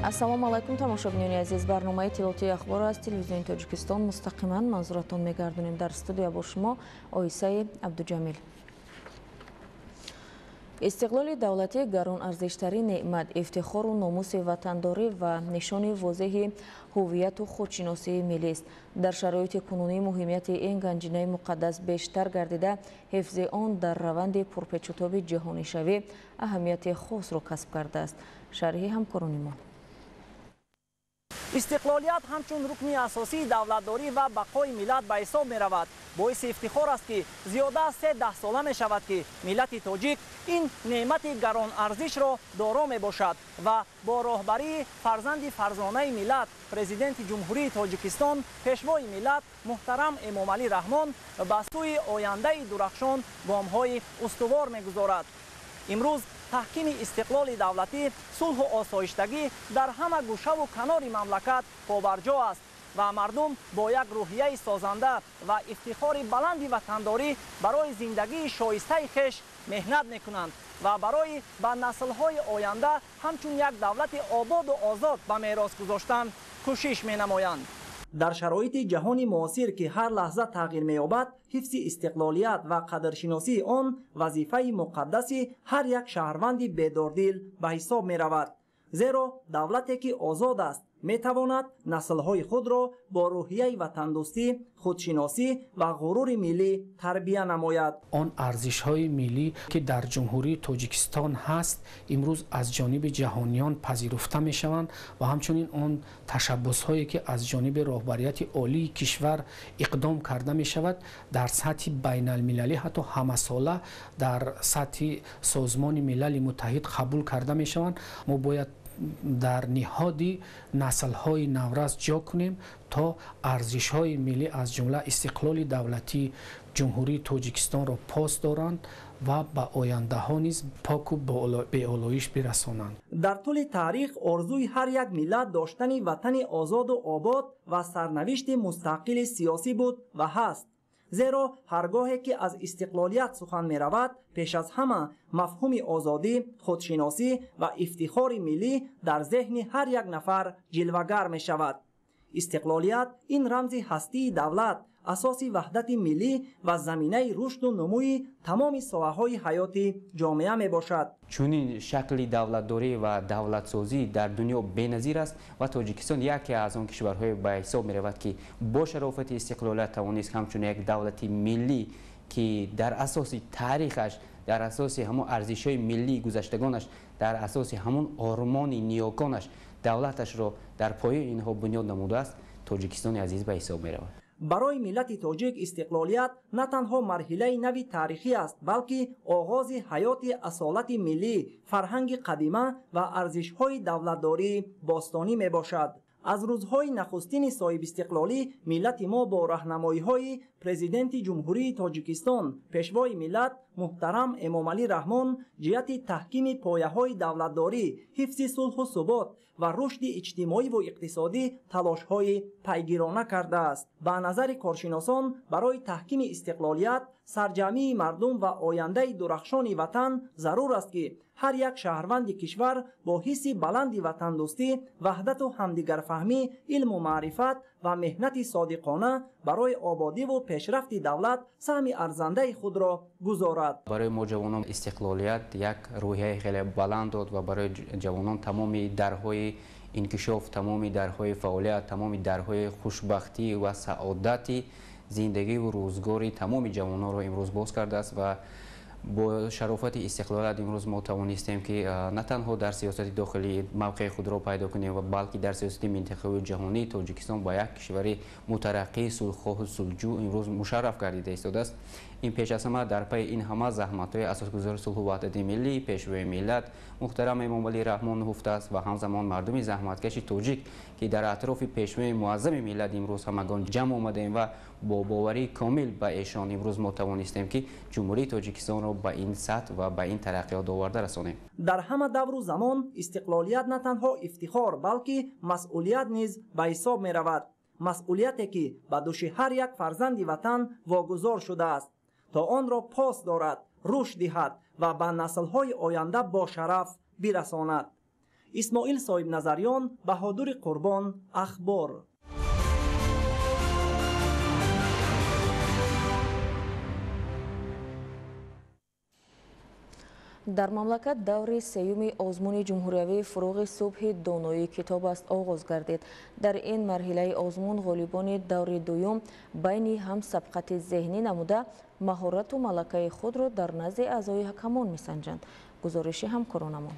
Ассалому алайкум, тамошобинони азиз. Барномаи иттилоотии ахбор аз телевизиони Тоҷикистон мустақиман манзуратон мегардонем. Дар студия бо шумо Оисаи Абдуҷамил. Истиқлоли давлатӣ гарон арзиштарин неъмат, ифтихору номуси ватандорӣ ва нишони возеҳи ҳувияту худшиносии миллист. Дар шароити кунунӣ муҳимияти ин ганҷинаи муқаддас бештар гардида, ҳифзи он дар раванди пурпечутоби ҷаҳонишавӣ аҳамияти хосро касб кардааст. Шарҳи ҳамкорони мо. Истиқлолият ҳамчун рукни асосии давлатдорӣ ва бақои миллат ба ҳисоб меравад. Боиси ифтихор аст, ки зиёда аз се даҳсола мешавад, ки миллати тоҷик ин неъмати гаронарзишро доро мебошад ва бо роҳбарии фарзанди фарзонаи миллат, Президенти Ҷумҳурии Тоҷикистон, Пешвои миллат муҳтарам Эмомалӣ Раҳмон ба сӯи ояндаи дурахшон гомҳои устувор мегузорад. Имрӯз таҳкими истиқлоли давлатӣ, сулҳу осоиштагӣ дар ҳама гӯшаву канори мамлакат побарҷо аст ва мардум бо як рӯҳияи созанда ва ифтихори баланди ватандорӣ барои зиндагии шоистаи хеш меҳнат мекунанд ва барои ба наслҳои оянда ҳамчун як давлати ободу озод ба мерос гузоштан кӯшиш менамоянд. Дар шароити ҷаҳони муосир, ки ҳар лаҳза тағйир меёбад, ҳифзи истиқлолият ва қадршиносии он вазифаи муқаддаси ҳар як шаҳрванди бедордил ба ҳисоб меравад. Зеро давлате, ки озод аст, метавонад наслҳои худро бо рӯҳияи ватандӯстӣ, худшиносӣ ва ғурури миллӣ тарбия намояд. Он арзишҳои миллӣ, ки дар Ҷумҳурии Тоҷикистон ҳаст, имрӯз аз ҷониби ҷаҳониён пазируфта мешаванд ва ҳамчунин он ташаббусҳое, ки аз ҷониби роҳбарияти олии кишвар иқдом карда мешавад, дар сатҳи байналмилалӣ, ҳатто ҳамасола дар сатҳи Созмони Милали Муттаҳид қабул карда мешаванд, мо бояд дар ниҳоди наслҳои наврас ҷо кунем, то арзишҳои миллӣ, аз ҷумла истиқлоли давлатии Ҷумҳурии Тоҷикистонро пос доранд ва ба ояндаҳо низ поку беолоиш бирасонанд. Дар тӯли таърих орзуи ҳар як миллат доштани ватани озоду обод ва сарнавишти мустақили сиёсӣ буд ва ҳаст. Зеро ҳаргоҳе ки аз истиқлолият сухан меравад, пеш аз ҳама мафҳуми озодӣ, худшиносӣ ва ифтихори миллӣ дар зеҳни ҳар як нафар ҷилвагар мешавад. Истиқлолият ин рамзи ҳастии давлат, асоси ваҳдати миллӣ ва заминаи рушду нумӯи тамоми соҳаҳои ҳаёти ҷомеа мебошад. Чунин шакли давлатдорӣ ва давлатсозӣ дар дунё беназир аст ва Тоҷикистон яке аз он кишварҳое ба ҳисоб меравад, ки бо шарофати истиқлолият тавонист ҳамчун як давлати миллӣ, ки дар асоси таърихаш, дар асоси ҳамон арзишҳои миллии гузаштагонаш, дар асоси ҳамон ормони ниёконаш давлаташро дар пояи инҳо бунёд намудааст, Тоҷикистони азиз ба ҳисоб меравад. Барои миллати тоҷик истиқлолият на танҳо марҳилаи нави таърихӣ аст, балки оғози ҳаёти асолати миллӣ, фарҳанги қадима ва арзишҳои давлатдории бостонӣ мебошад. Аз рӯзҳои нахустини соҳибистиқлолӣ миллати мо бо роҳнамоиҳои Президенти Ҷумҳурии Тоҷикистон, Пешвои миллат муҳтарам Эмомалӣ Раҳмон ҷиҳати таҳкими пояҳои давлатдорӣ, ҳифзи сулҳу субот ва рушди иҷтимоиву иқтисодӣ талошҳои пайгирона кардааст. Ба назари коршиносон, барои таҳкими истиқлолият, сарҷамъии мардум ва ояндаи дурахшони ватан зарур аст, ки ҳар як шаҳрванди кишвар бо ҳисси баланди ватандӯстӣ, ваҳдату ҳамдигарфаҳмӣ, илму маърифат ва меҳнати содиқона барои ободиву пешрафти давлат саҳми арзандаи худро гузорад. Барои мо ҷавонон истиқлолият як рӯҳияи хеле баланд дод ва барои ҷавонон тамоми дарҳои инкишоф, тамоми дарҳои фаъолият, тамоми дарҳои хушбахтӣ ва саодати зиндагиву рӯзгори тамоми ҷавононро имрӯз боз кардааст. Ва бо шарофати истиқлолият имрӯз мо тавонистем, ки на танҳо дар сиёсати дохилӣ мавқеи худро пайдо кунем, ва балки дар сиёсати минтақавию ҷаҳонии Тоҷикистон ба як кишвари мутараққии сулҳхоҳу сулҳҷӯ имрӯз мушарраф гардида истодааст. Ин пеш аз ҳама дар пайи ин ҳама заҳматҳои асосгузори сулҳу ваҳдати миллӣ, Пешвои миллат муҳтарам Эмомалӣ Раҳмон нуҳуфта аст ва ҳамзамон мардуми заҳматкаши тоҷик, ки дар атрофи Пешвои муаззами миллат имрӯз ҳамагон ҷамъ омадаем ва бо боварии комил ба эшон имрӯз мо тавонистем, ки Ҷумҳурии Тоҷикистонро ба ин сатҳ ва ба ин тараққиёт оварда расонем. Дар ҳама давру замон истиқлолият на танҳо ифтихор, балки масъулият низ ба ҳисоб меравад. Масъулияте, ки ба дӯши ҳар як фарзанди ватан вогузор шудааст, то онро пос дорад, рушд диҳад ва ба наслҳои оянда бо шараф бирасонад. Исмоил Соҳибназарён, Баҳодури Қурбон, Ахбор. Дар мамлакат даври сеюми озмуни ҷумҳуриявии фурӯғи субҳи доноии китоб аст оғоз гардид. Дар ин марҳилаи озмун ғолибони даври дуюм байни ҳам сабқати зеҳнӣ намуда маҳорату малакаи худро дар назди аъзои ҳакамон месанҷанд. Гузориши ҳамкоронамон.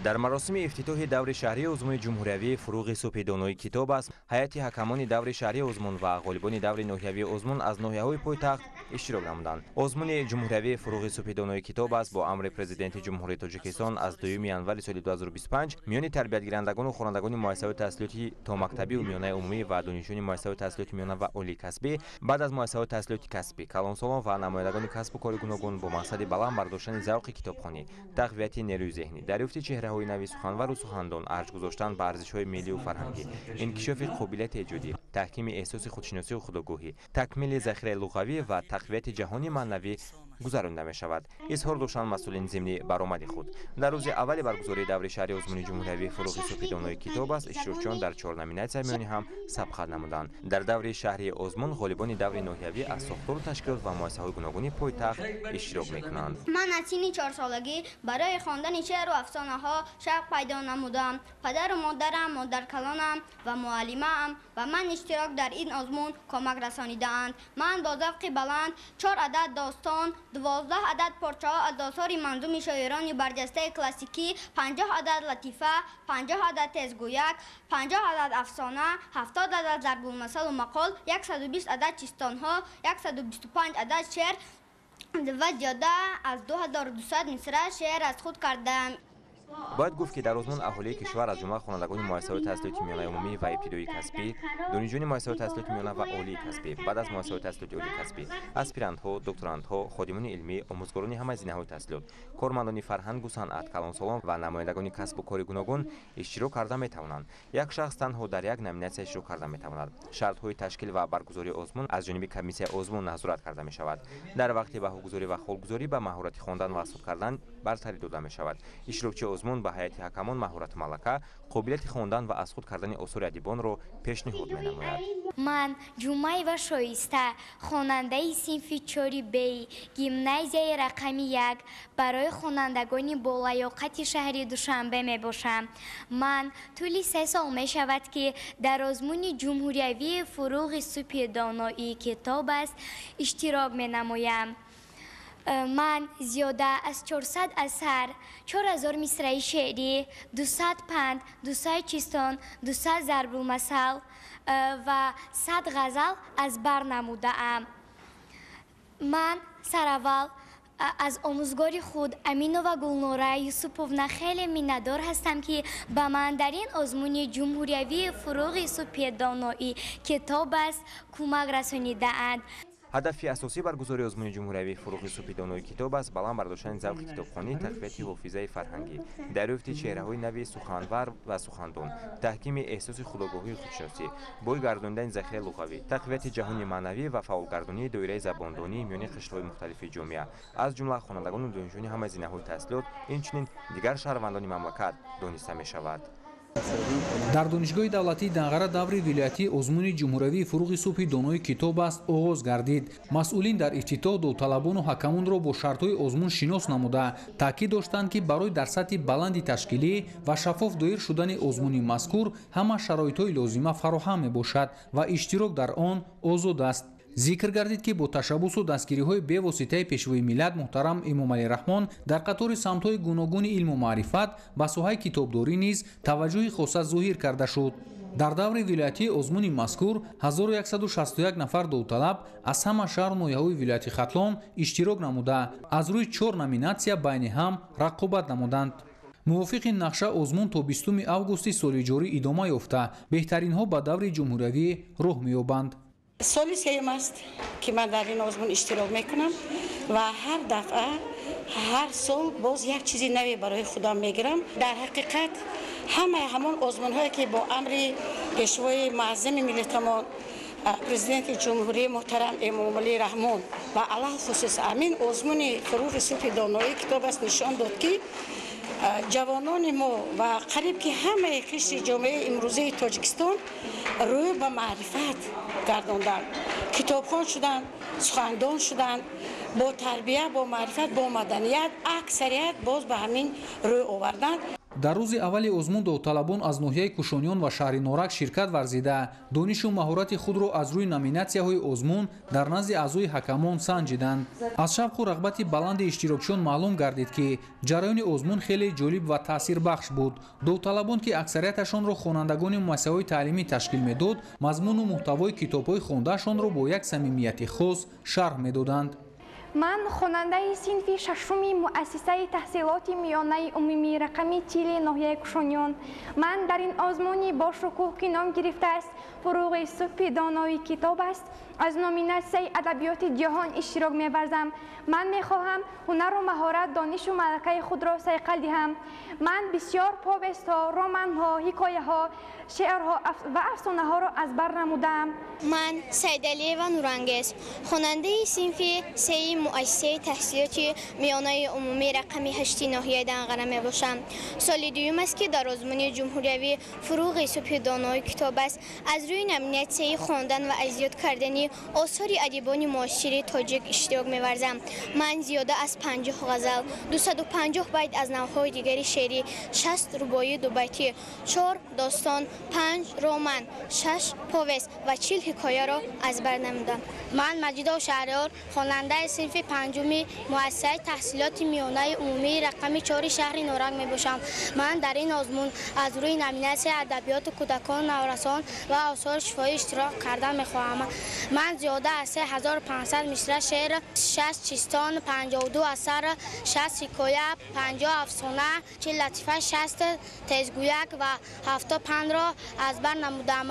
Дар маросими ифтитоҳи даври шаҳрии озмуни ҷумҳуриявии фурӯғи субҳи донои китоб аст, ҳайати ҳакамони даври шаҳрии озмун ва ғолибони даври ноҳиявии озмун аз ноҳияҳои пойтахт иштирок намуданд. Озмуни ҷумҳуриявии фурӯғи субҳи донои китоб аст бо амри Президенти Ҷумҳурии Тоҷикистон аз 2 январи соли 2025 миёни тарбиятгирандагону хонандагони муассисаҳои таҳсилоти томактабию миёнаи умумӣ ва донишҷӯёни муассисаҳои таҳсилоти миёна ва олии касбӣ, баъд аз муассисаҳои таҳсилоти касбӣ, калонсолон ва намояндагони касбу кори гуногун бо мақсади баланд бардоштани завқи китобхонӣ, тақвияти нерӯи зеҳнӣ, дарёфти чеҳраҳои нави суханвару сухандон, арҷ гузоштан ба арзишҳои миллию фарҳангӣ, инкишофи қобилияти эҷодӣ, таҳкими эҳсоси худшиносию худогоҳӣ, такмили захираи луғавӣ ва тақвияти ҷаҳони маънавӣ гузаронида мешавад. Изҳор доштанд масъулин зимни баромади худ. Дар рӯзи аввали баргузории даври шаҳрии озмуни ҷумҳуриявии фурӯғи субҳи донои китоб аст, иштирокчиён дар 4 номинатсия миёни ҳам сабқат намуданд. Дар даври шаҳрии озмун ғолибони даври ноҳиявӣ аз сохтору ташкилот ва муассисаҳои гуногуни пойтахт иштирок мекунанд. Ман аз синни 4-солагӣ барои хондани шеъру афсонаҳо шавқ пайдо намудам. Падару модарам, модаркалонам ва муаллимаам ба ман иштирок дар ин озмун кӯмак расонидаанд. Ман бо завқи баланд 4 адад достон, 12 адад порчаҳо аз осори манзуми шоирони барҷастаи классикӣ, 50 адад латифа, 50 адад тезгӯяк, 50 адад афсона, 70 адад зарбулмасалу мақол, 120 адад чистонҳо, 125 адад шеър ва зиёда аз 2200 мисра шеър аз худ кардаам. Бояд гуфт, ки дар озмун аҳолии кишвар, аз ҷумла хонандагони муассисаҳои таҳсилоти миёнаи умумӣ ва ибтидоии касбӣ, донишҷӯёни муассисаҳои таҳсилоти миёна ва олии касбӣ, баъд аз муассисаҳои таҳсилоти олии касбӣ, аспирантҳо, докторантҳо, ходимони илмӣ, омӯзгорони ҳамаи зинаҳои таҳсилот, кормандони фарҳангу санъат, калонсолон ва намояндагони касбу кори гуногун иштирок карда метавонанд. Як шахс танҳо дар як номинатсия иштирок карда метавонад. Шартҳои ташкил ва баргузории озмун аз ҷониби комиссияи озмун назорат карда мешавад. Дар вақти баҳогузорӣ ва холгузорӣ ба маҳорати хондан ва аз худ кардан бартарӣ дода мешавад. Иштирокчии озмун ба ҳайати ҳакамон маҳорату малака, қобилияти хондан ва аз худ кардани осори адибонро пешниҳод менамояд. Ман Ҷумаева Шоиста, хонандаи синфи 4 Б гимназияи рақами 1 барои хонандагони болаёқати шаҳри Душанбе мебошам. Ман тӯли 3 сол мешавад, ки дар озмуни ҷумҳуриявии фурӯғи субҳи доноии китоб аст иштирок менамоям. Ман зиёда аз 400 асар, 4000 мисраи шеърӣ, 200 панд, 200 чистон, 200 зарбулмасал ва 100 ғазал аз бар намудаам. Ман сараввал аз омӯзгори худ Аминова Гулнора Юсуповна хеле миннатдор ҳастам, ки ба ман дар ин озмуни ҷумҳуриявии фурӯғи субҳи доноӣ китоб аст кӯмак расонидаанд. Ҳадафи асосии баргузории озмуни ҷумҳуриявии фурӯғи субҳи донои китоб аст баланд бардоштани завқи китобхонӣ, тақвияти ҳофизаи фарҳангӣ, дарёфти чеҳраҳои нави суханвар ва сухандон, таҳкими эҳсоси худогоҳии худшиносӣ, бой гардонидани захираи луғавӣ, тақвияти ҷаҳони маънавӣ ва фаъолгардонии доираи забондонии миёни қишрҳои мухталифи ҷомеа, аз ҷумла хонандагону донишҷӯёни ҳамаи зинаҳои таҳсилот, инчунин дигар шаҳрвандони мамлакат дониста мешавад. Дар донишгоҳи давлатии Данғара даври вилоятии озмуни ҷумҳуриявии фурӯғи субҳи донои китоб аст оғоз гардид. Масъулин дар ифтитоҳ довталабону ҳакамонро бо шартҳои озмун шинос намуда, таъкид доштанд, ки барои дар сатҳи баланди ташкилӣ ва шаффоф доир шудани озмуни мазкур ҳама шароитҳои лозима фароҳам мебошад ва иштирок дар он озод аст. Зикр гардид, ки бо ташаббусу дастгириҳои бевоситаи пешвои миллат муҳтарам Эмомалӣ Раҳмон дар қатори самтҳои гуногуни илму маърифат ба соҳаи китобдорӣ низ таваҷҷӯҳи хоса зоҳир карда шуд. Дар даври вилоятии озмуни мазкур 1161 нафар довталаб аз ҳама шаҳру ноҳияҳои вилояти Хатлон иштирок намуда, аз рӯи 4 номинатсия байни ҳам рақобат намуданд. Мувофиқи нақша озмун то 20 августи соли ҷорӣ идома ёфта, беҳтаринҳо ба даври ҷумҳуриявӣ роҳ меёбанд. Соли сеюм аст, ки ман дар ин озмун иштирок мекунам ва ҳар дафъа, ҳар сол боз як чизи наве барои худам мегирам. Дар ҳақиқат ҳамаи ҳамон озмунҳое, ки бо амри пешвои муаззами миллатамон президенти ҷумҳурии муҳтарам Эмомалӣ Раҳмон ва алалхусус ҳамин озмуни фурӯғи субҳи доноии китоб аст нишон дод, ки Ҷавонони мо ва қариб ки ҳамаи қишри ҷомеаи имрӯзаи Тоҷикистон рӯй ба маърифат гардонданд, китобхон шуданд, сухандон шуданд, бо тарбия, бо маърифат, бо маданият аксарият боз ба ҳамин рӯй оварданд. Дар рӯзи аввали озмун довталабон аз ноҳияи Кушониён ва шаҳри Норак ширкат варзида, донишу маҳорати худро аз рӯи номинатсияҳои озмун дар назди аъзои ҳакамон санҷиданд. Аз шавқу рағбати баланди иштирокчиён маълум гардид, ки ҷараёни озмун хеле ҷолиб ва таъсирбахш буд. Довталабон, ки аксарияташонро хонандагони муассисаҳои таълимӣ ташкил медод, мазмуну муҳтавои китобҳои хондаашонро бо як самимияти хос шарҳ медоданд. Ман хонандаи синфи шашуми муассисаи таҳсилоти миёнаи умумии рақами 40 ноҳияи Кушониён. Ман дар ин озмуни бошукӯҳ, ки ном гирифтааст «Фуруғи субҳи донои китоб аст», аз номинатсияи адабиёти ҷаҳон иштирок меварзам. Ман мехоҳам ҳунару маҳорат, донишу малакаи худро сайқал диҳам. Ман бисёр повестҳо, романҳо, ҳикояҳо, шеърҳо ва афсонаҳоро аз бар намудаам. Ман Сайдалиева Нурангез, хонандаи синфи сеи муассисаи таҳсилоти миёнаи умумӣ рақами 8 ноҳияи Данғара мебошам. Соли дуюм аст, ки дар озмуни ҷумҳуриявӣ «Фуруғи субҳи донои китоб аст» аз рӯи номинатсияи хондан ва аз ёд кардани осори адибони муосири тоҷик иштирок меварзам. Ман зиёда аз 50 ғазал, 250 байт аз навъҳои дигари шеърӣ, 60 рубоии дубайтӣ, 4 достон, 5 роман, 6 повест ва 40 ҳикояро аз бар намудам. Ман Маҷидов Шаҳриёр, хонандаи синфи панҷуми муассисаи таҳсилоти миёнаи умумии рақами 4 шаҳри Норак мебошам. Ман дар ин озмун аз рӯи номинатсияи адабиёти кӯдакон, наврасон ва осори шифоҳӣ иштирок карда мехоҳам. Ман зиёда аз 3500 мисра шеър, 6 чистон, 52 асар, 60 ҳикоя, 50 афсона, 40 латифа, 60 тезгӯяк ва 70 пандро аз бар намудам.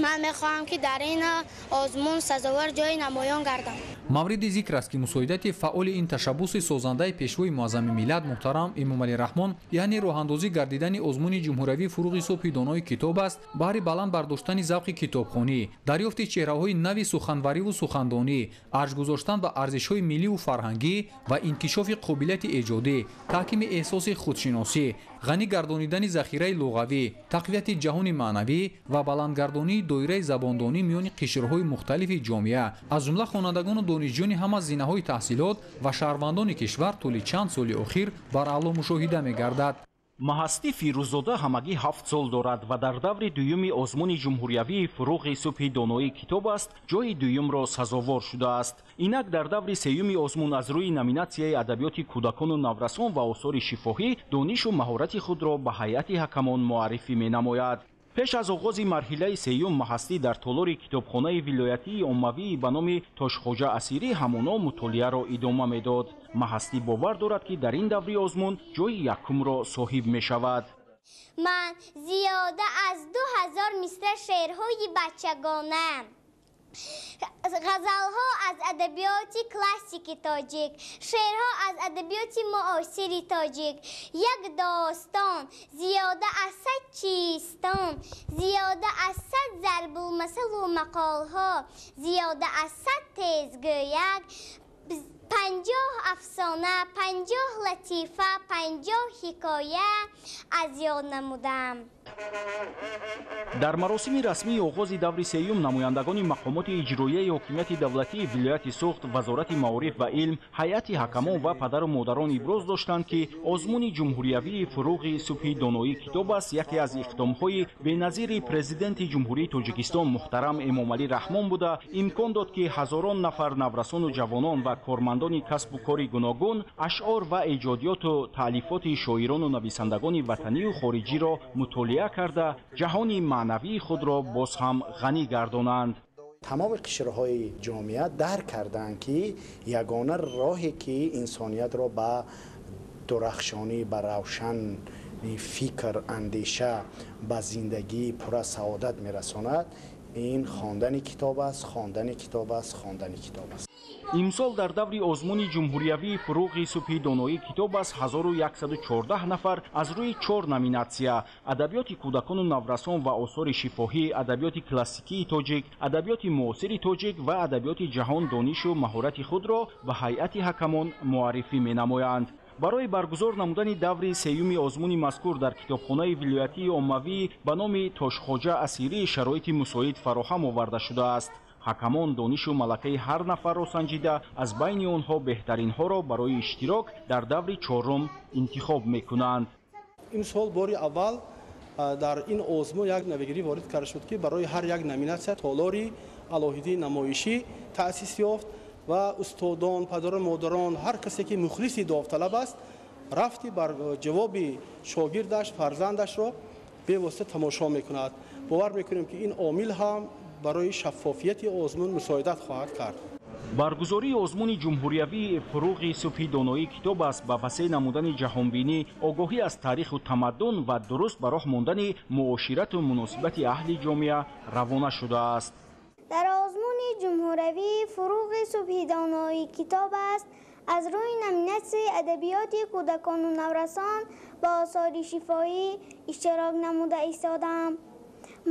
Ман мехоҳам, ки дар ин озмун сазовор ҷои намоён гардам. Мавриди зикр аст, ки мусоидати фаъоли ин ташаббуси созандаи пешвои муаззами миллат муҳтарам Эмомалӣ Раҳмон, яъне роҳандозӣ гардидани озмуни ҷумҳуриявии «Фуруғи субҳи донои китоб аст», баҳри баланд бардоштани завқи китобхонӣ, дарёфти чеҳраҳои нави суханвариву сухандонӣ, арҷ гузоштан ба арзишҳои милливу фарҳангӣ ва инкишофи қобилияти эҷодӣ, таҳкими эҳсоси худшиносӣ, ғанӣ гардонидани захираи луғавӣ, тақвияти ҷаҳони маънавӣ ва баландгардонии доираи забондонӣ миёни қишрҳои мухталифи ҷомеа, аз ҷумла хонандагону донишҷӯёни ҳама зинаҳои таҳсилот ва шаҳрвандони кишвар тӯли чанд соли охир бараъло мушоҳида мегардад. Маҳастӣ Фирӯззода ҳамагӣ 7 сол дорад ва дар даври дуюми озмуни ҷумҳуриявии «Фуруғи субҳи доноии китоб аст» ҷои дуюмро сазовор шудааст. Инак дар даври сеюми озмун аз рӯи номинатсияи адабиёти кӯдакону наврасон ва осори шифоҳӣ донишу маҳорати худро ба ҳайати ҳакамон муаррифӣ менамояд. Пеш аз оғози марҳилаи сеюм Маҳастӣ дар толори китобхонаи вилоятии оммавии ба номи Тошхоҷа Асирӣ ҳамоно мутолиаро идома медод. Маҳастӣ бовар дорад, ки дар ин даври озмун ҷои якумро соҳиб мешавад. Ман зиёда аз 2000 мисра шеърҳои бачагона, ғазалҳо аз адабиёти классики тоҷик, шеърҳо аз адабиёти муосири тоҷик, як достон, зиёда аз 100 чистон, зиёда аз 100 зарбулмасалу мақолҳо, зиёда аз 100 тезгӯяк, 50 афсона, 50 латифа, 50 ҳикоя аз ёд намудам. Дар маросими расмии оғози даври сеюм намояндагони мақомоти иҷроияи ҳокимияти давлатии вилояти Суғд, Вазорати маориф ва илм, ҳайати ҳакамон ва падару модарон иброз доштанд, ки озмуни ҷумҳуриявии «Фуруғи субҳи доноии китоб аст» яке аз иқдомҳои беназири президенти Ҷумҳурии Тоҷикистон муҳтарам Эмомалӣ Раҳмон буда, имкон дод, ки ҳазорон нафар наврасону ҷавонон ва кормандони касбу кори гуногун ашъор ва эҷодиёту таълифоти шоирону нависандагони ватанию хориҷиро мутолиа карда, ҷаҳони маънавии худро боз ҳам ғанӣ гардонанд. Тамоми қишрҳои ҷомеа дарк карданд, ки ягона роҳе, ки инсониятро ба дурахшонӣ, ба равшани фикр, андеша, ба зиндагии пурра саодат мерасонад, ин хондани китоб аст, хондани китоб аст, хондани китоб аст. Имсол дар даври озмуни ҷумҳуриявии «Фуруғи субҳи доноии китоб аст» 1114 нафар аз рӯи 4 номинатсия: адабиёти кӯдакону наврасон ва осори шифоҳӣ, адабиёти классикии тоҷик, адабиёти муосири тоҷик ва адабиёти ҷаҳон донишу маҳорати худро ба ҳайати ҳакамон муаррифӣ менамоянд. Барои баргузор намудани даври сеюми озмуни мазкур дар китобхонаи вилоятии оммавӣ ба номи Тошхоҷа Асирӣ шароити мусоид фароҳам оварда шудааст. Ҳакамон донишу малакаи ҳар нафарро санҷида, аз байни онҳо беҳтаринҳоро барои иштирок дар даври чорум интихоб мекунанд. Имсол бори аввал дар ин озмун як навигирӣ ворид карда шуд, ки барои ҳар як номинатсия толори алоҳидии намоишӣ таъсис ёфт ва устодон, падару модарон, ҳар касе ки мухлиси довталаб аст, рафти бар ҷавоби шогирдаш, фарзандашро бевосита тамошо мекунад. Бовар мекунем, ки ин омил ҳам барои шаффофияти озмун мусоидат хоҳад кард. Баргузории озмуни ҷумҳуриявии фуруғи субҳи доноии китоб аст ба васеъ намудани ҷаҳонбинӣ, огоҳӣ аз таъриху тамаддун ва дуруст ба роҳ мондани муоширату муносибати аҳли ҷомеа равона шудааст. Дар озмуни ҷумҳуриявии фуруғи субҳи доноии китоб аст аз рӯи номинатсияи адабиёти кӯдакону наврасон ба осори шифоҳӣ иштирок намуда истодаам.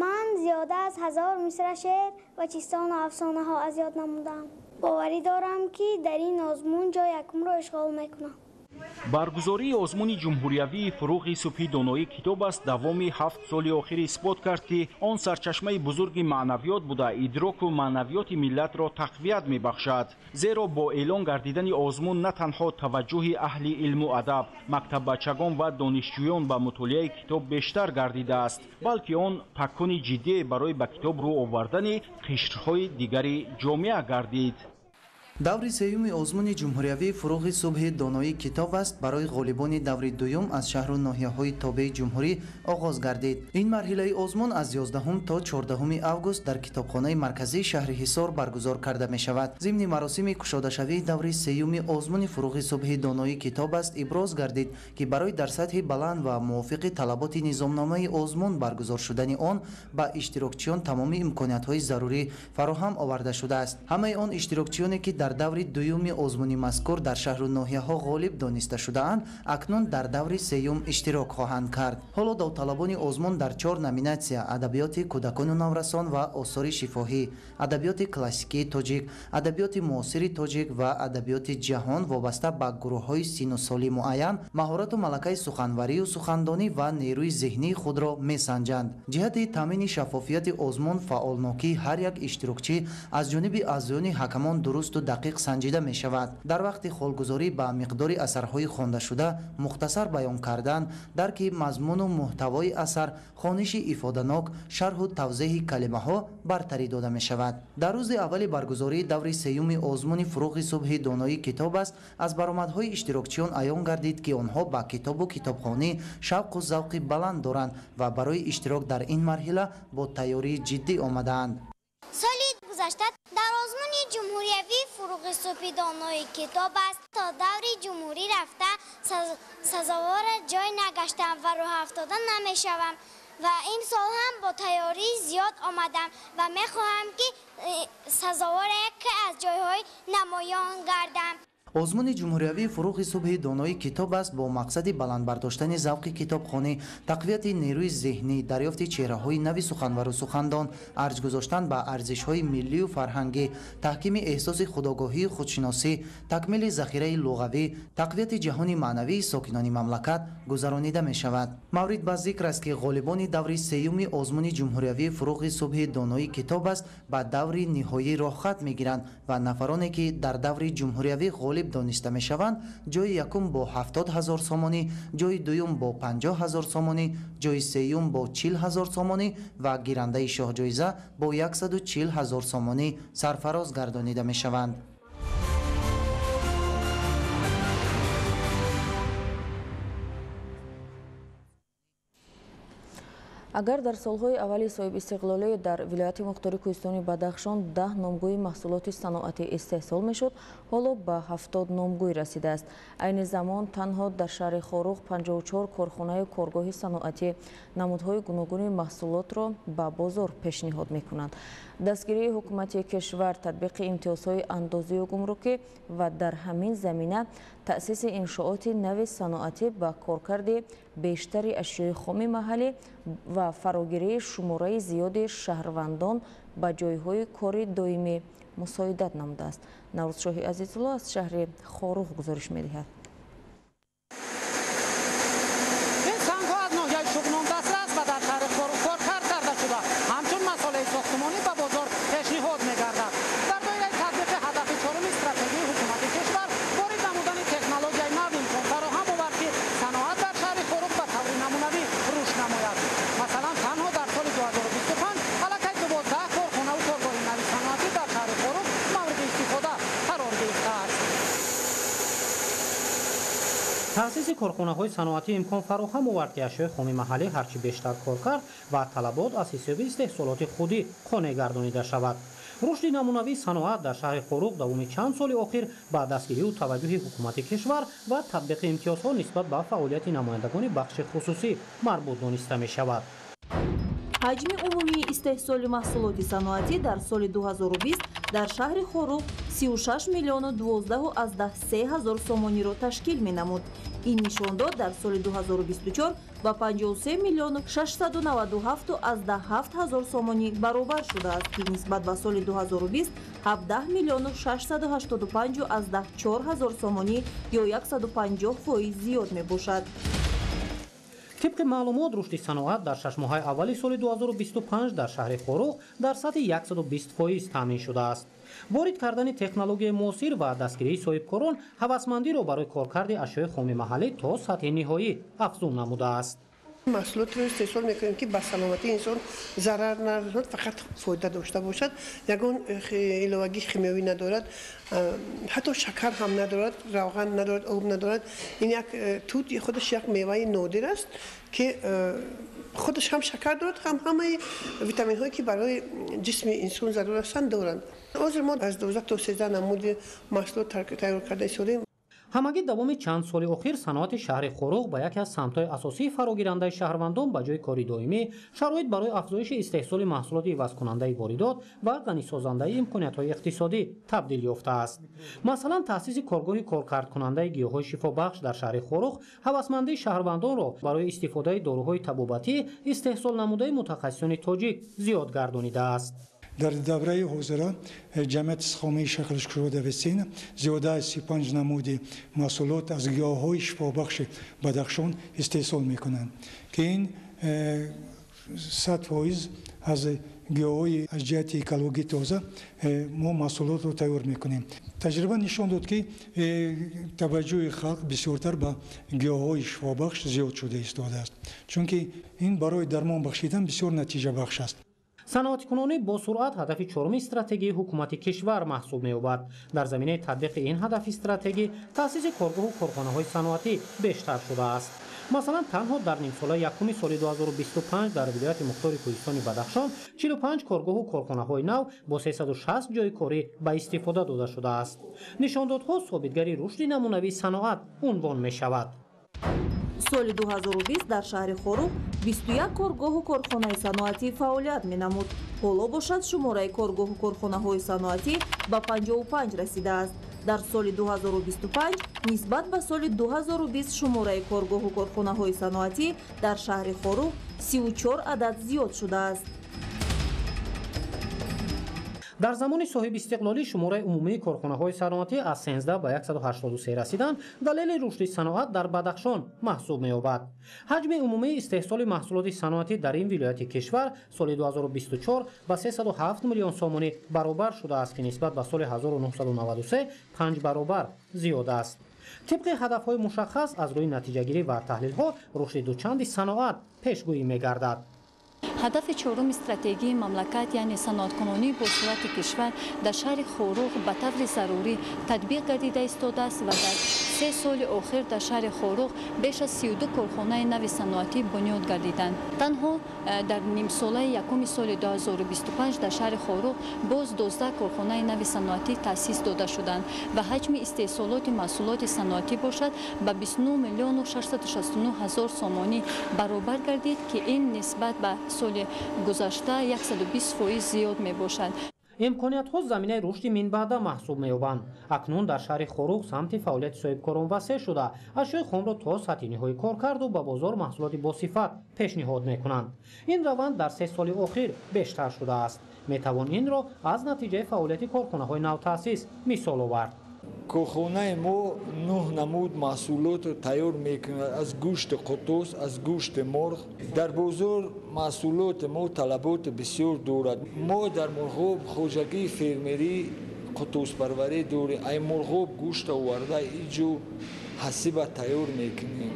Ман зиёда аз 1000 мисра шеър ва чистону афсонаҳо аз ёд намудам. Боварӣ дорам, ки дар ин озмун ҷои якумро ишғол мекунам. Баргузории озмуни ҷумҳуриявии фуруғи субҳи доноии китоб аст давоми 7 соли охир исбот кард, ки он сарчашмаи бузурги маънавиёт буда, идроку маънавиёти миллатро тақвият мебахшад. Зеро бо эълон гардидани озмун на танҳо таваҷҷӯҳи аҳли илму адаб, мактаббачагон ва донишҷӯён ба мутолиаи китоб бештар гардидааст, балки он такони ҷиддие барои ба китоб рӯ овардани қишрҳои дигари ҷомеа гардид. Даври сеюми озмуни ҷумҳуриявии фуруғи субҳи доноии китоб аст барои ғолибони даври дуюм аз шаҳру ноҳияҳои тобеи ҷумҳурӣ оғоз гардид. Ин марҳилаи озмун аз 11 то 14 август дар китобхонаи марказии шаҳри Ҳисор баргузор карда мешавад. Зимни маросими кушодашавии даври сеюми озмуни фуруғи субҳи доноии китоб аст иброз гардид, ки барои дар сатҳи баланд ва мувофиқи талаботи низомномаи озмун баргузор шудани он ба иштирокчиён тамоми имкониятҳои зарурӣ фароҳам оварда шудааст. Ҳамаи он иштирокчиёне ки дар даври дуюми озмуни мазкур дар шаҳру ноҳияҳо ғолиб дониста шудаанд, акнун дар даври сеюм иштирок хоҳанд кард. Ҳоло довталабони озмун дар 4 номинатсия адабиёти кӯдакону наврасон ва осори шифоҳӣ, адабиёти классикии тоҷик, адабиёти муосири тоҷик ва адабиёти ҷаҳон вобаста ба гурӯҳҳои сину соли муайян маҳорату малакаи суханварию сухандонӣ ва нерӯи зеҳнии худро месанҷанд. Ҷиҳати таъмини шаффофияти озмун фаъолнокии ҳар як иштирокчӣ аз ҷониби аъзоёни ҳакамон дурусту дақиқ санҷида мешавад. Дар вақти холгузорӣ ба миқдори асарҳои хондашуда мухтасар баён кардан, дарки мазмуну муҳтавои асар, хониши ифоданок, шарҳу тавзеҳи калимаҳо бартарӣ дода мешавад. Дар рӯзи аввали баргузории даври сеюми озмуни фуруғи субҳи доноии китоб аст аз баромадҳои иштирокчиён аён гардид, ки онҳо ба китобу китобхонӣ шавқу завқи баланд доранд ва барои иштирок дар ин марҳила бо тайёрии ҷиддӣ омадаанд. Соли гузашта дар озмуни ҷумҳуриявии фуруғи субҳи доноии китоб аст то даври ҷумҳурӣ рафта сазовора ҷой нагаштам ва рӯҳафтода намешавам ва имсол ҳам бо тайёрии зиёд омадам ва мехоҳам, ки сазовора яке аз ҷойҳои намоён гардам. Озмуни ҷумҳуриявии фуруғи субҳи доноии китоб аст бо мақсади баланд бардоштани завқи китобхонӣ, тақвияти нерӯи зеҳнӣ, дарёфти чеҳраҳои нави суханвару сухандон, арҷ гузоштан ба арзишҳои миллию фарҳангӣ, таҳкими эҳсоси худогоҳию худшиносӣ, такмили захираи луғавӣ, тақвияти ҷаҳони маънавии сокинони мамлакат гузаронида мешавад. Маврид ба зикр аст, ки ғолибони даври сеюми озмуни ҷумҳуриявии фуруғи субҳи доноии китоб аст ба даври ниҳоӣ роҳхат мегиранд ва нафароне ки дар даври ҷумҳуриявӣ ғолиб дониста мешаванд, ҷои якум бо 70 000 сомонӣ, ҷои дуюм бо 50 000 сомонӣ, ҷои сеюм бо 40 000 сомонӣ ва гирандаи шоҳҷоиза бо 140 000 сомонӣ сарфароз гардонида мешаванд. Агар дар солҳои аввали соҳибистиқлолӣ дар вилояти мухтори кӯҳистони Бадахшон 10 номгӯи маҳсулоти саноатӣ истеҳсол мешуд, ҳоло ба 70 номгӯй расидааст. Айни замон танҳо дар шаҳри Хоруғ 54 корхонаю коргоҳи саноатӣ намудҳои гуногуни маҳсулотро ба бозор пешниҳод мекунанд. Дастгирии ҳукумати кишвар, татбиқи имтиёзҳои андозию гумрукӣ ва дар ҳамин замина таъсиси иншооти нави саноатӣ ба коркарди бештари ашёи хоми маҳаллӣ ва фарогирии шумораи зиёди шаҳрвандон ба ҷойҳои кори доимӣ мусоидат намудааст. Наврӯзшоҳи Азизулло аз шаҳри Хоруғ гузориш медиҳад. ва дар шаҳри Хоруғ коркард карда шуда, ҳамчун масолеҳи сохтмонӣ ба бозор пешниҳод мегардад. Дар доираи татбиқи ҳадафи чоруми стратегии ҳукумати кишвар, ворид намудани технологияи нав имкон фароҳам овард, ки саноат дар шаҳри Хоруғ ба таври намунавӣ рушд намояд. Масалан, танҳо дар соли 2025 аллакай 12 корхонаву коргоҳи нави саноатӣ дар шаҳри Хоруғ мавриди истифода қарор гирифтааст. Таъсиси корхонаҳои саноатӣ имкон фароҳам овард, ки ашёи хоми маҳаллӣ ҳарчи бештар коркард ва талабот аз ҳисоби истеҳсолоти худӣ қонеъ гардонида шавад. Рушди намунавии саноат дар шаҳри Хоруғ давоми чанд соли охир ба дастгирию таваҷҷӯҳи ҳукумати кишвар ва татбиқи имтиёзҳо нисбат ба фаъолияти намояндагони бахши хусусӣ марбут дониста мешавад. Ҳаҷми умумии истеҳсоли маҳсулоти саноатӣ дар соли 2020 дар шаҳри Хоруғ 36 миллиону 12,3 ҳазор сомониро ташкил менамуд. Ин нишондод дар соли 2024 ба 53 миллиону 697,7 ҳазор сомонӣ баробар шудааст, ки нисбат ба соли 2020 17 миллиону 685,4 ҳазор сомонӣ ё 150% зиёд мебошад. Тибқи маълумот, рушди саноат дар шашмоҳаи аввали соли 2025 дар шаҳри Хоруғ дар сатҳи 120% таъмин шудааст. Ворид кардани технологияи муосир ва дастгирии соҳибкорон ҳавасмандиро барои коркарди ашёи хоми маҳаллӣ то сатҳи ниҳоӣ афзун намудааст. Маҳсулотро истеҳсол мекунем, ки ба саломатии инсон зарар нарасонад, фақат фоида дошта бошад. Ягон иловагии химиёвӣ надорад, ҳатто шакар ҳам надорад, равған надорад, об надорад. Ин як тут худаш як меваи нодир аст, ки худаш ҳам шакар дорад, ҳам ҳамаи витаминҳое, ки барои ҷисми инсон зарур ҳастанд, доранд. Ҳозир мо аз 12 то 13 намуди маҳсулот тайёр карда истодем. Ҳамагӣ давоми чанд соли охир саноати шаҳри Хоруғ ба яке аз самтҳои асосии фарогирандаи шаҳрвандон ба ҷои кори доимӣ, шароит барои афзоиши истеҳсоли маҳсулоти ивазкунандаи воридот ва ғанисозандаи имкониятҳои иқтисодӣ табдил ёфтааст. Масалан, таъсиси коргоҳи коркардкунандаи гиёҳҳои шифобахш дар шаҳри Хоруғ ҳавасмандии шаҳрвандонро барои истифодаи доруҳои табобатӣ истеҳсол намудаи мутахассисони тоҷик зиёд гардонидааст. Дар давраи ҳозира ҷамъияти сихомии шаклшкушода Весина зиёда аз 35 намуди маҳсулот аз гиёҳҳои шифобахши Бадахшон истеҳсол мекунанд, ки ин 100% аз гиёҳҳои аз ҷиҳати экологӣ тоза мо маҳсулотро тайёр мекунем. Таҷриба нишон дод, ки таваҷҷӯҳи халқ бисёртар ба гиёҳҳои шифобахш зиёд шуда истодааст, чунки ин барои дармон бахшидан бисёр натиҷабахш аст. Саноаткунонӣ бо суръат ҳадафи чоруми стратегии ҳукумати кишвар маҳсуб меёбад. Дар заминаи татбиқи ин ҳадафи стратегӣ таъсиси коргоҳу корхонаҳои саноатӣ бештар шудааст. Масалан, танҳо дар нимсолаи якуми соли 2025 дар вилояти мухтори кӯҳистони Бадахшон 45 коргоҳу корхонаҳои нав бо 360 ҷойи корӣ ба истифода дода шудааст. Нишондодҳо собитгари рушди намунавии саноат унвон мешавад. Соли 2020 дар шаҳри Хоруғ 21 коргоҳу корхонаи саноатӣ фаъолият менамуд. Ҳоло бошад, шумораи коргоҳу корхонаҳои саноатӣ ба 55 расидааст. Дар соли 2025 нисбат ба соли 2020 шумораи коргоҳу корхонаҳои саноатӣ дар шаҳри Хоруғ 34 адад зиёд шудааст. Дар замони соҳибистиқлолӣ шумораи умумии корхонаҳои саноатӣ аз 13 ба 183 расидан далели рушди саноат дар Бадахшон маҳсуб меёбад. Ҳаҷми умумии истеҳсоли маҳсулоти саноатӣ дар ин вилояти кишвар соли 2024 ба 307 миллион сомонӣ баробар шудааст, ки нисбат ба соли 1993 5 баробар зиёд аст. Тибқи ҳадафҳои мушаххас аз рӯи натиҷагирӣ ва таҳлилҳо рушди дучанди саноат пешгӯӣ мегардад. Ҳадафи чоруми стратегии мамлакат, яъне саноаткунонии босуръати кишвар дар шаҳри Хоруғ ба таври зарурӣ татбиқ гардида истодааст ва дар 3 соли охир дар шаҳри Хоруғ беш аз 32 корхонаи нави саноатӣ бунёд гардиданд. Танҳо дар нимсолаи якуми соли 2025 дар шаҳри Хоруғ боз 12 корхонаи нави саноатӣ таъсис дода шуданд ва ҳаҷми истеҳсолоти маҳсулоти саноатӣ бошад ба 29 миллиону 669 ҳазор сомонӣ баробар гардид, ки ин нисбат ба соли гузашта 120% зиёд мебошад. Имкониятҳо заминаи рушди минбаъда маҳсуб меёбанд. Акнун дар шаҳри Хоруғ самти фаъолияти соҳибкорон васеъ шуда, ашёи хомро то сатҳи ниҳоӣ кор карду ба бозор маҳсулоти босифат пешниҳод мекунанд. Ин раванд дар 3 соли охир бештар шудааст. Метавон инро аз натиҷаи фаъолияти корхонаҳои навтаъсис мисол овард. Корхонаи мо 9 намуд маҳсулотро тайёр мекунад аз гӯшти қутус, аз гӯшти мурғ. Дар бозор маҳсулоти мо талаботи бисёр дорад. Мо дар Мурғоб хоҷагии фермерӣ қутуспарварӣ дорем. Ай Мурғоб гӯшт оварда иҷо ҳасиба тайёр мекунем.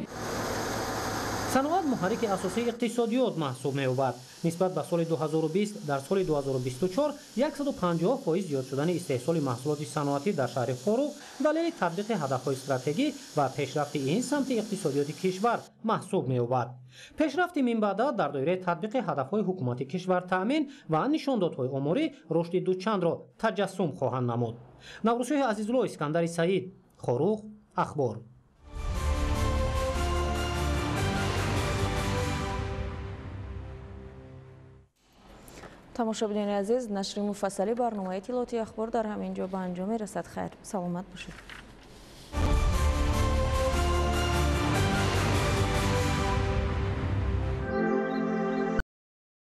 Саноат муҳаррики асосии иқтисодиёт маҳсуб меёбад. Нисбат ба соли 2020 дар соли 2024 150% зиёд шудани истеҳсоли маҳсулоти саноатӣ дар шаҳри Хоруғ далели татбиқи ҳадафҳои стратегӣ ва пешрафти ин самти иқтисодиёти кишвар маҳсуб меёбад. Пешрафти минбаъда дар доираи татбиқи ҳадафҳои ҳукумати кишвар таъмин ва нишондодҳои оморӣ рушди дучандро таҷассум хоҳанд намуд. Наврӯзшоҳи Азизулло, Искандари Саид, Хоруғ, Ахбор. Тамошобинони азиз, нашри муфассали барномаи иттилоотии Ахбор дар ҳамин ҷо ба анҷом мерасад. Хайр, саломат бошед.